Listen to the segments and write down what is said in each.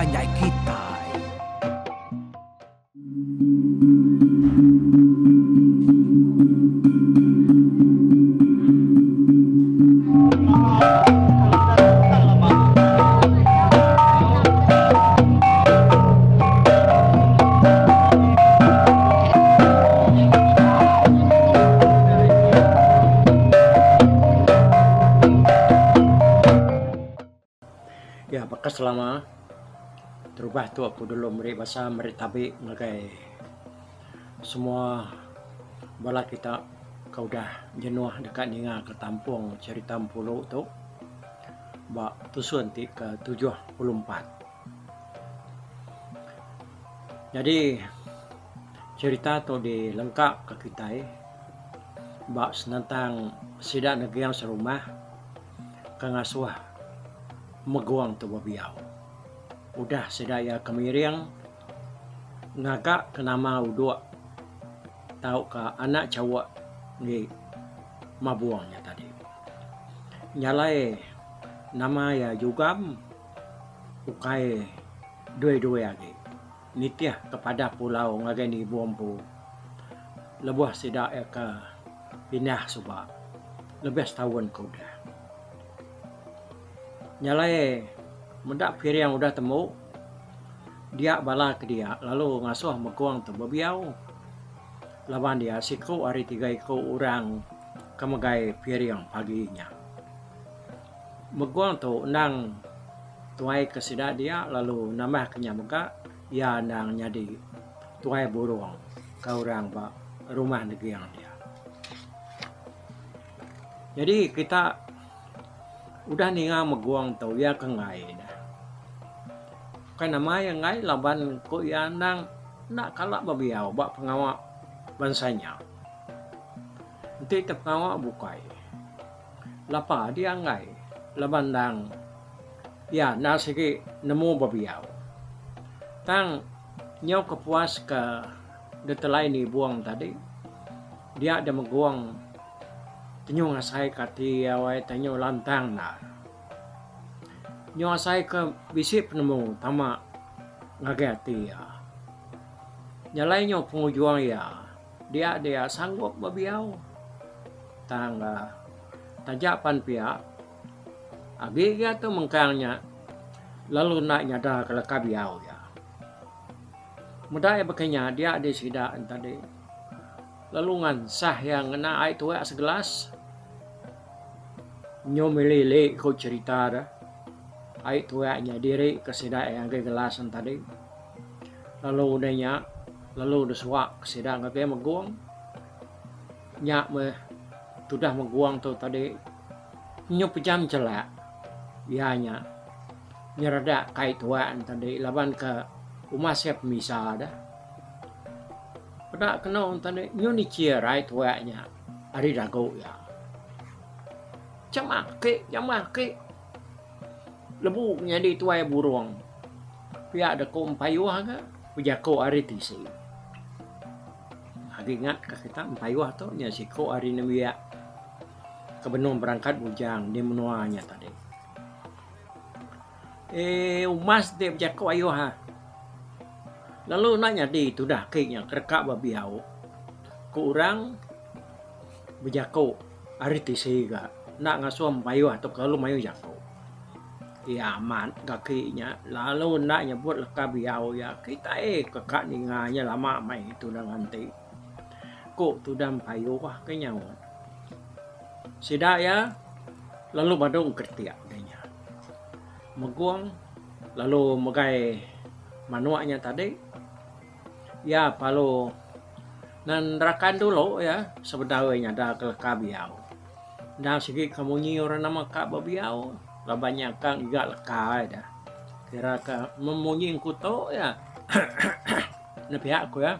panjai kitai. Ya baka selama terubah tu aku dulu meri basa meri tabi ngagai semua bala kita ke udah jenuh deka ninga ke tampung cherita Empulu tu ba tusun ti ke 74. Nyadi cherita tu dilengka ke kitai ba senentang sida neging serumah ke ngasuh Megung tu bebiau. Udah sida iya ke miring ngaga ke nama udok tauka anak chauk enggi Mabong nya tadi. Nya alai nama iya Jugam ukai dui-dui agi nitih ke padah pulau ngagai Nibong empu lebuh sida iya ke pindah suba lebih setaun ke udah. Nya alai meda piring udah tembu dia bala ke dia lalu ngasuh Megong tu bebiau laban dia siku ari tiga iku orang ke megai piring pagi nya. Megong tu endang tuai ke sida dia lalu nambah ke nya mega iya endang nyadi tuai burung ke orang ba rumah Neging dia. Nyadi kita udah ninga Megong tu iya ke enggai dah. Bukai nama iya enggai laban ku iya endang enda kala bebiau ba pengawa bansa nya. Enti te pengawa bukai lapa dia enggai laban endang iya enda sigi nemu bebiau. Tang nyau kepuas ke ditelai nibung tadi dia deh Megong tenyu ngasai ke ati iya wai tenyu lantang endar. Nyu asai ke bisi penemu tama ngagai ati iya. Nya alai nyu pengujung iya dia dia sanggup bebiau tang taja pan pia agi iya tu mengkang nya lalu enda nyada ke leka biau iya. Meda iya baka nya dia di sida ne tadi lalu ngansah iya ngena ai tuak segelas nyum ili ili ku cherita de ai tuak nya diri ke sida iya ngagai gelas ne tadi lalu udah nya lalu disuak sida ngagai megung nya meh tudah megung tu tadi nyup pejam chelak iya nya. Nyeredak kai tuak ne tadi laban ke uma sia pemisa deh. Peda kenu ne tadi nyu nichir ai tuak nya ari dagu iya. Jamah ake jamah ake lebu nyadi tuai burung pia deh ku empayuh ga bejaku ari tisi. Agi ngat ka kita empayuh tu nya siku ari nembiak ke benung berangkat bujang di menua nya tadi. Eee umas ti bejaku ayuh ah. Lalu enda nyadi tudah ake nya kereka ba biau. Ku orang bejaku ari tisi ga enda ngasuh mayuh tu kelalu mayuh jaku. Iya amat ga ake nya lalu enda nyebut leka biau iya kitai ke ka ninga nya lama meh tudah nganti. Ku tudah payuh ke nyaut. Sida iya lalu badu engkeretik deh nya. Megung lalu megai manuk nya tadi iya perlu nerakan dulu iya sebedau iya nyada ke leka biau. Endang sigi ke munyi orang nama ka bebiau laban nya ka ngiga leka ida. Kira ka memunyi engkuto iya ne pia ku iya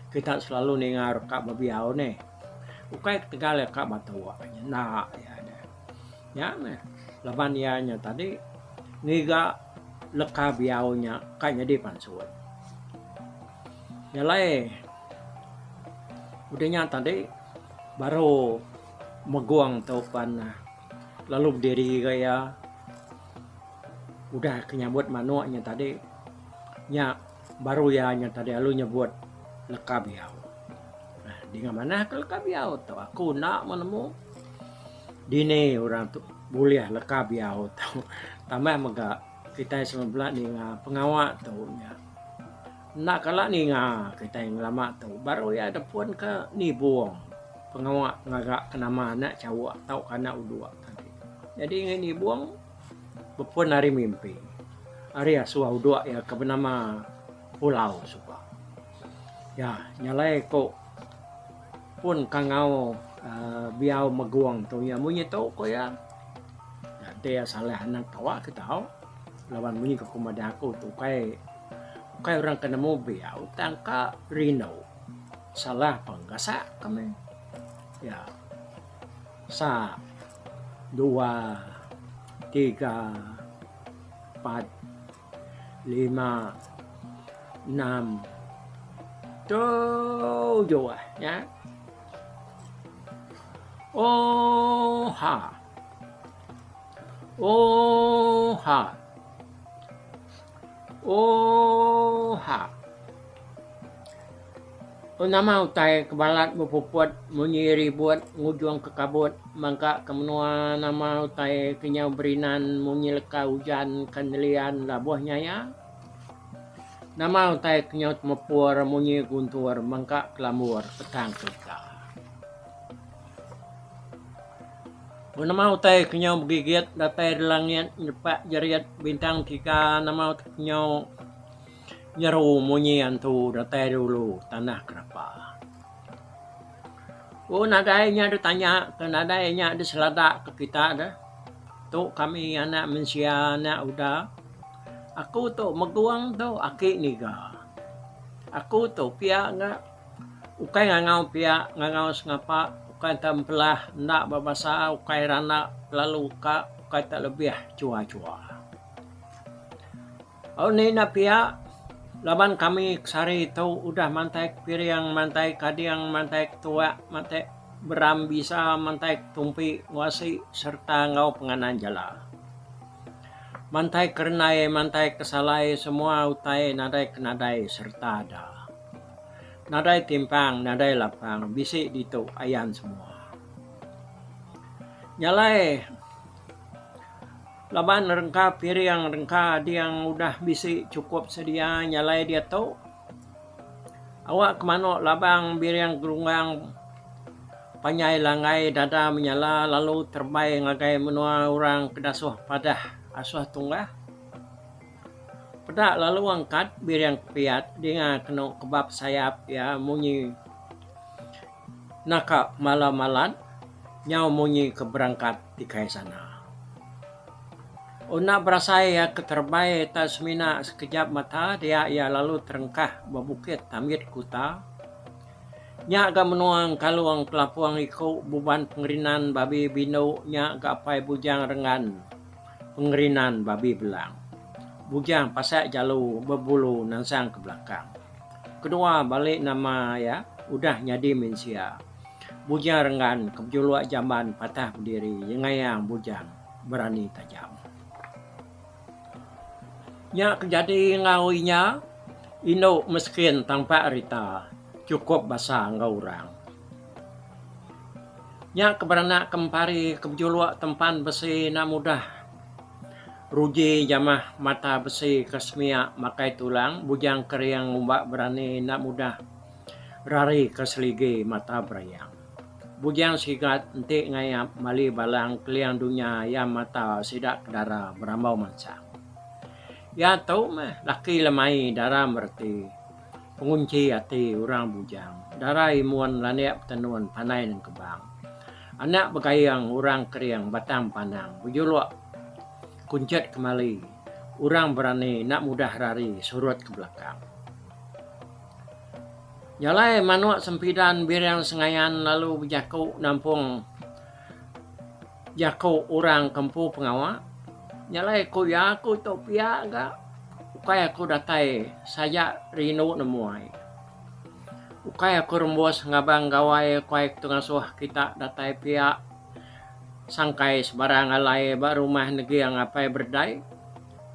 kita selalu ninga reka bebiau neh. Ukai ketegal iya ka batuk enda iya deh. Nya meh laban iya nya tadi ngiga leka biau nya ka nyadi pansut. Nya alai udah nya tadi baru Megung tu pan lalu bediri ga iya udah ke nyambut manuk nya tadi. Nya baru iya nya tadi lalu nyebut leka biau. Dinga manah ke leka biau tu aku enda meh nemu dini orang tu bulih leka biau tu. Tambah mega kitai semua bela ninga pengawa tu nya. Enda kala ninga kitai ngelama tu baru iya depun ke nibung pengawa ngaga ke nama anak chauk tauka anak udok tadi. Jadi ngagai nibung bepun ari mimpi ari asuh udok iya ke benama Pulau suba. Ya, nya alai ku pun kangau uhh biau megung tu iya munyi tu ku iya. Enti iya salah anang tawa ke tau laban munyi ku madah aku tu ukai ukai orang ke nemu biau tang ka rindu salah pun gasak kami. Ya. Sa dua tiga empat. Lima enam tujuh nya. Ooha ooha ooha. Nama utai ke balat bepuput munyi ribut ngujung ke kabut mangka ke menua nama utai ke nyau berinan munyi leka ujan ke nelian labuh nyaya. Nama utai ke nyau temepur munyi guntur mangka ke lambur petang kelita. Nama utai ke nyau begigit datai di langit nyepak jerit bintang tiga nama utai ke nyau. Nyeru munyi antu datai dulu tanah kerapa. Oh nadai nya ditanya ke nadai nya diselada ke kita deh. Tu kami anak mensia anak uda. Aku tu megung tu aki niga. Aku tu pia ga ukai ngangau pia ngangau sengapa ukai enta empelah enda bebasa ukai randa kelalu ka ukai tak lebih chua-chua. Au ni enda pia laban kami sehari tu udah mantai ke piring, mantai ke ading, mantai ke tuak, mantai beram bisa, mantai ke tumpi enggau asi sereta enggau penganan jala. Mantai ke rendai, mantai ke salai semua utai nadai ke nadai sereta ada. Nadai timpang, nadai lapang bisi ditu ayan semua. Nya alai. Laban rengka piring rengka ading udah bisi chukup sedia nyalai diatu. Awak ke manok labang biring gerunggang panjai langgai dada menyala lalu terebai ngagai menua orang ke dasuh padah asuh tunggah. Peda lalu angkat biring kepiat dinga kenu kebab sayap iya munyi Naka mala malat nyau munyi ke berangkat tikai sana. Enda berasai iya ke terebai tak semina sekejap mata dia iya lalu terengkah ba bukit Tambit Kuta. Nya ga menua Engkalung Kelapung Iku Buban Pengerinan Babi Bindu nya ga Apai Bujang Renggan Pengerinan Babi Belang. Bujang Pasak Jalu Bebulu Nansang ke Belakang. Kedua bali nama iya udah nyadi mensia. Bujang Renggan ke bejuluk jamban patah bediri nyengayang bujang berani tajam. Nya ke jadi enggau inya, indu meskin tampak rita chukup basa enggau orang. Nya ke beranak ke empari ke bejuluk tempan besi enda mudah. Ruji jamah mata besi ke semia makai tulang bujang kering ngumba berani enda mudah rari ke seligi mata berayang. Bujang sigat enti ngayap mali balang keling dunya iya mata sida ke dara berambau mansang. Iya tu meh laki lemai dara mereti pengunchi ati orang bujang dara imun landik betenun pandai nengkebang. Anak begaing orang kering batang panang bejuluk Kunchit kemali, orang berani enda mudah rari surut ke belakang. Jalai manuk sempidan biring sengayan lalu bejaku nampung jaku orang ke empu pengawa. Jalai ku iya aku tu pia ga ukai aku datai saja rindu nemuai. Ukai aku rembus ngabang gawai ukai ku ngasuh kita datai pia. Sangkai sebarang alai ba rumah neging apai berdai.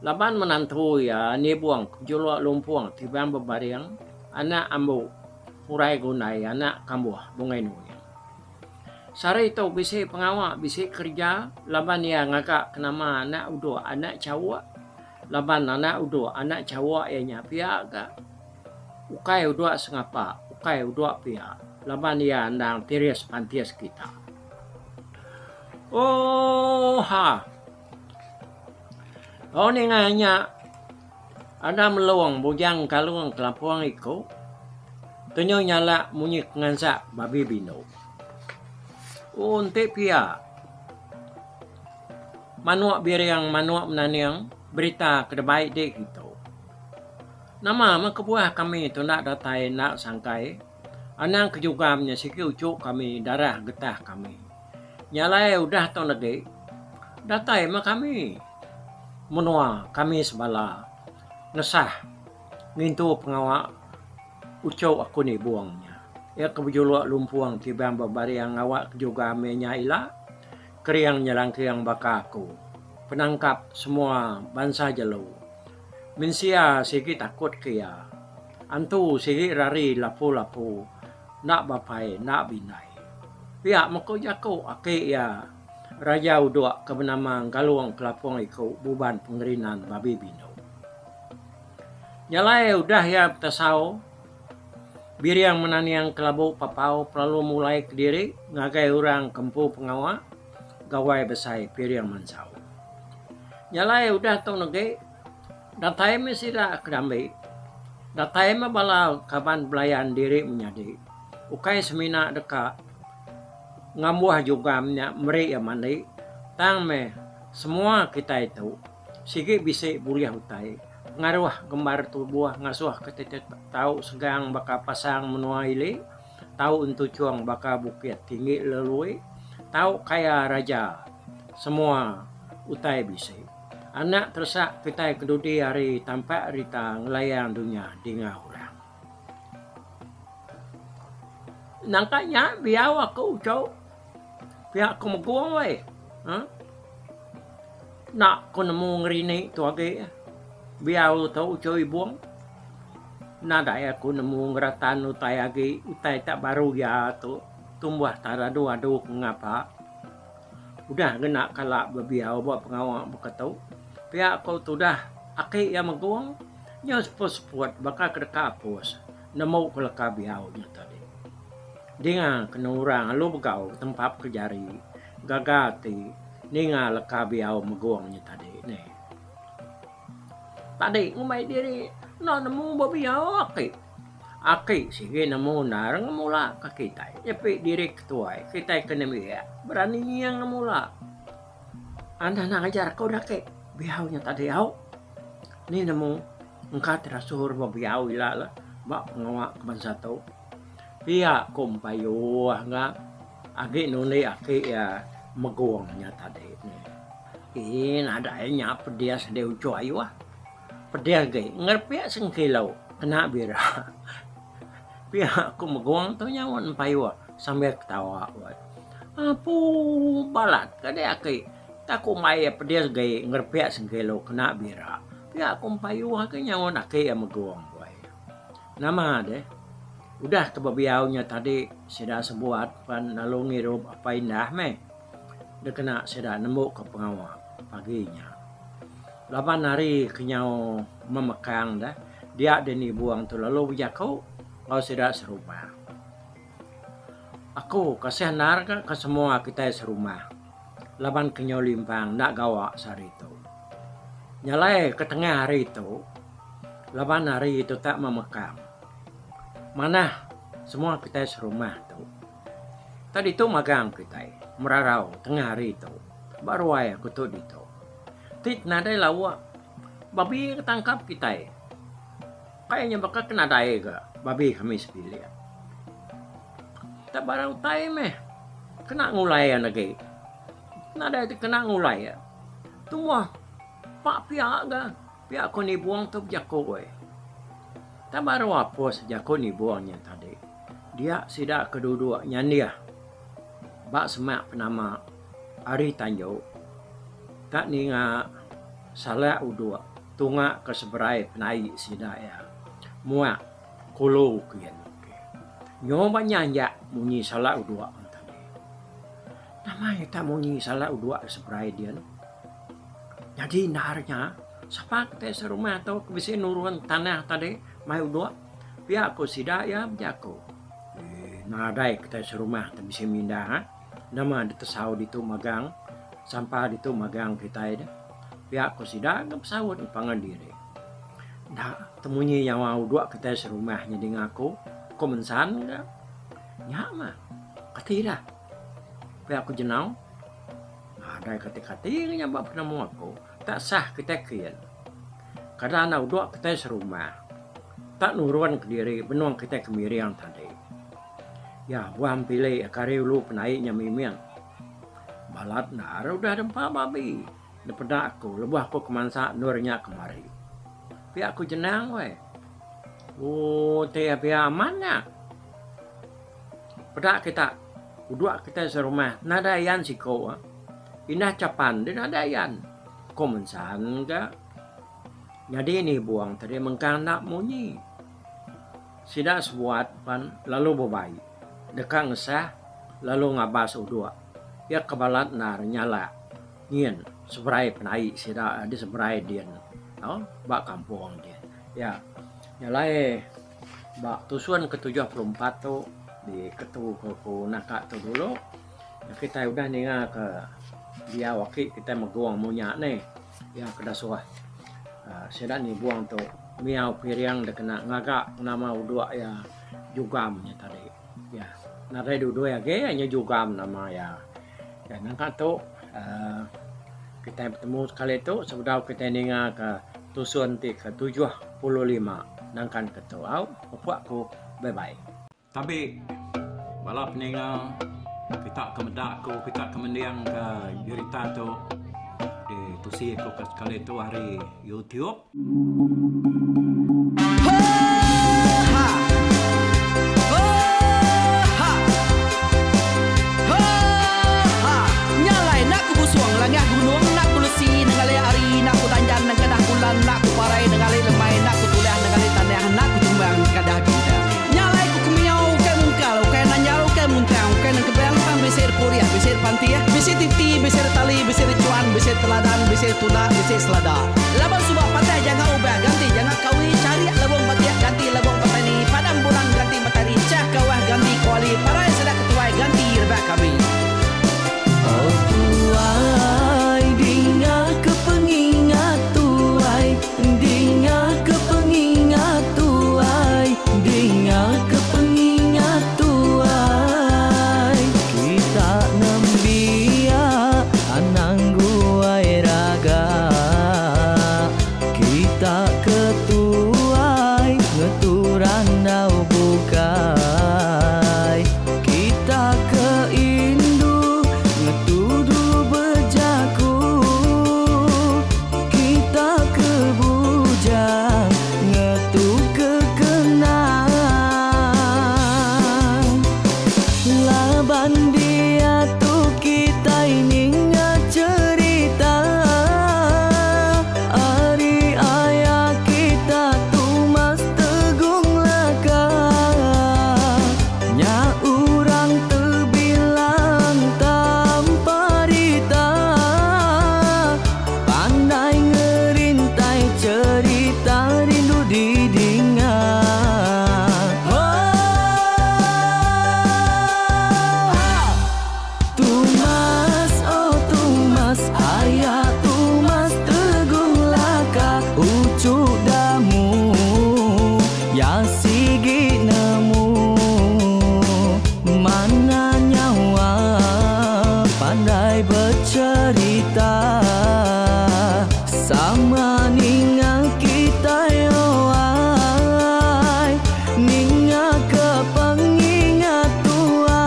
Laban menantu iya nibung ke bejuluk lumpung tibang bebaring anak ambu Purai Gundai anak Kambuh Bungai Nuing. Sehari tu bisi pengawa bisi kereja laban iya ngaga ke nama anak uduk anak chauk laban anak uduk anak chauk iya nya pia ga ukai uduk sengapa ukai uduk pia laban iya endang tiris pantis kita. Ooha. Oh ninga nya ada melung bujang kalung kelapung iku tunyu nyalak munyi ke ngansak babi bindu. Oh enti pia manuk biring manuk menaning berita ke dibai di kitu. Nama meh kebuah kami tu enda datai enda sangkai anang ke jugam nya sigi uchu kami darah getah kami. Nya alai udah tu legi datai meh kami menua kami sebala ngesah ngintu pengawa uchu aku nibung nya. Iya ke bejuluk lumpung tibang bebaring awak ke juga meh nya ila kering nyelangking baka aku penangkap semua bansa jelu. Mensia sigi takut ke iya. Antu sigi rari lapu-lapu enda bapai enda bindai. Pia meh ku jaku aki iya Raja Udok ke benama Galong Kelapong Iku Buban Pengerinan Babi Bindu. Nya alai udah iya betesau Biring menaning kelabu papau pelalu mulai kediri ngagai orang ke empu pengawa gawai besai Piring Mansau. Nya alai udah tu negi datai meh sida ke dambi datai meh bala kaban belayan diri menyadi ukai semina deka ngambuh jugam nya meri iya mandi tang meh semua kitai tu sigi bisi bulih utai pengaruh gembar tubuh ngasuh kitai tau segang baka pasang menua ili tau entuchung baka bukit tinggi lelui tau kaya raja semua utai bisi. Anak teresak kitai ke dudi hari tampak rita ngelayang dunya dinga orang. Nangka nya biau aku uchu pia ku megung weh uhh enda ku nemu ngerini tu agi biau tu uchu ibung nadai aku nemu ngeratan utai agi utai tak baru iya tu tumbuh tak adu adu ku ngapa. Udah ngena kala bebiau ba pengawa baka tu, pia ko tudah aki iya megung nyau seput-seput baka ke deka apus nemu ke leka biau nya tadi. Dinga kenu orang lalu begau tempap ke jari gaga ati ninga leka biau megung nya tadi neh. Tadi ngumbai diri enda nemu bebiau aki. Aki sigi nemu endar ngemula ka kitai nyepi diri ketuai kitai ke nembiak berani nyiang ngemula. Anang ngajar aku dah aki biau nya tadi au. Ni nemu engka terasur bebiau ila le ba pengawa ke bansa tu. Pia ku empayuh ga agi nundi aki iya megung nya tadi. Ii nadai nya pedis deh uchu ayuh. Pedis agi ngerepik sengkilo kena bira. Pia ku megung tu nyaut empayuh sambil ketawa. Apu balat ka deh aki tak ku mai iya pedis agi ngerepik sengkilo kena bira. Pia ku empayuh agi nyaut aki iya megung. Nama deh udah ke bebiau nya tadi sida sebuat pan lalu ngirup apai indah meh. Dikena sida nembuka pengawa pagi nya. Laban hari ke nyau memekang deh, dia deh nibung tu lalu bejaku enggau sida serumah. Aku kasih endar ga ke semua kitai serumah laban ke nyau limpang enda gawa sehari tu. Nya alai ke tengah hari tu laban hari tu tak memekang. Manah semua kitai serumah tu. Tak ditu magang kitai merarau tengah hari tu ba ruai aku tu ditu. Ti nadai lawa babi ke tangkap kitai. Kai nya baka ke nadai ga babi kami sebilik. Tak barang utai meh kena ngulai an agi. Nadai ti kena ngulai. Tumbuh pak pia ga pia ko nibung tu bejaku ai. Tak baru apus jaku nibung nya tadi. Dia sida ke duduk nyandih ba semak penama ari tanju ka ninga salak uduk. tunga ke seberai penaik sida iya muak kulu kin. Nyo ba nyanjak munyi sala udok tadi. Nama iya tak munyi sala udok seberai din. Nyadi endar nya sapa kitai serumah tu ke bisi nurun tanah tadi mai udok pia ku sida iya bejaku. Eee nadai kitai serumah ti bisi mindah nama ditesau ditu magang sampah ditu magang kitai deh pia ku sida ga besaut pangan diri. Enda temunyi nyawa udok kitai serumah nya dinga aku ku mensan ga. Nya mah kati dah pia ku jenau. Nadai kati-kati nya ba penemu aku tak sah kitai kin. Kada enda udok kitai serumah tak nurun kediri benung kitai ke miring tadi. Ya buah empili ke ari ulu penai nya mimit. Balat endar udah dempa babi ne peda aku lebuh aku ke mansa endur nya kemari. Pia ku jenang weh. Ooh ti pia amat nya. Peda kita udok kitai serumah nadai ayan siko. Indah chapan deh nadai ayan. Ko mensan ga. Nyadi nibung tadi mengkang enda munyi. Sida sebuat pan lalu bebai deka ngesah lalu ngabas udok. Iya ke balat endar nyalak nyin seberai penai sida di seberai din ba kampung din. Iya nyalai ba tusun ke 74 tu diketu ke ku naka tu dulu kitai udah ninga ke diau aki kitai megong munya neh. Iya ke dasuh sida nibung tu miau piring da kena ngaga nama udok iya jugam nya tadi. Iya nadai dudoi agi inya jugam nama iya. Iya nangka tu uhh kitai betemu sekali tu sebedau kitai ninga ka tusun ti ke 75 nangkan ke tu au mupuk ku bye bye. Tabi bala peninga kita ke meda aku kita ke mending ka jerita tu di tusi aku ke sekali tu ari YouTube. Nya alai ku kemiau ukai mungkal, ukai nanjal, ukai muntang, ukai nengkebang tang bisi purih, bisi pantih, bisi titi, bisi tali, bisi chuan, bisi teladan, bisi tunda, bisi selada. Laban suba patah janga ubah ganti janga kawi, charik lebung batik ganti lebung petani, padam bulan ganti matari, chah kawah ganti kuali, parai sida ketuai ganti rebak kami. Oh tuai dinga ke pengingat tuai Dinga ke pengingat tuai Dinga ke pengingat tuai Kita nembiak anang guai raga Kita ke tuai ngetu randau bukai Kita ke indu ngetu dulu bejaku Kita ke bujang ngetu ke kenang Laban diatu kitai ninga cherita Ari aya kita Tumas Tegung Laka Nya urang tebilang tanpa rita Pandai ngerintai cherita rindu didinga Hoohaa Tumas oh Tumas aya Tumas Teguh Laka uchu damu ya sigi nemu Mana nyawa pandai becherita Sama ninga kitai oai Ninga ke pengingat tuai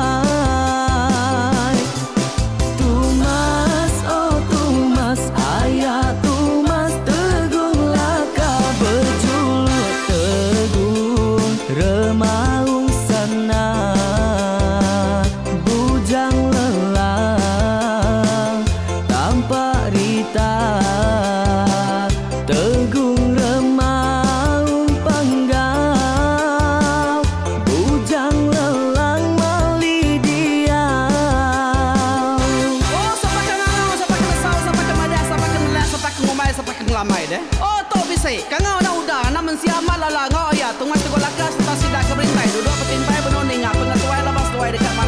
Tumas oh Tumas aya Tumas Teguh Laka bejuluk Teguh Remaung Sana Bujang Lelang Tampak Rita. ngelambai deh. Oh tu bisi. Kangau enda udah anak mensia amat lala enggau aya Tungas Teguh Laka sereta sida ke berintai duduk betimpai benung ninga pengetuai laban seduai deka.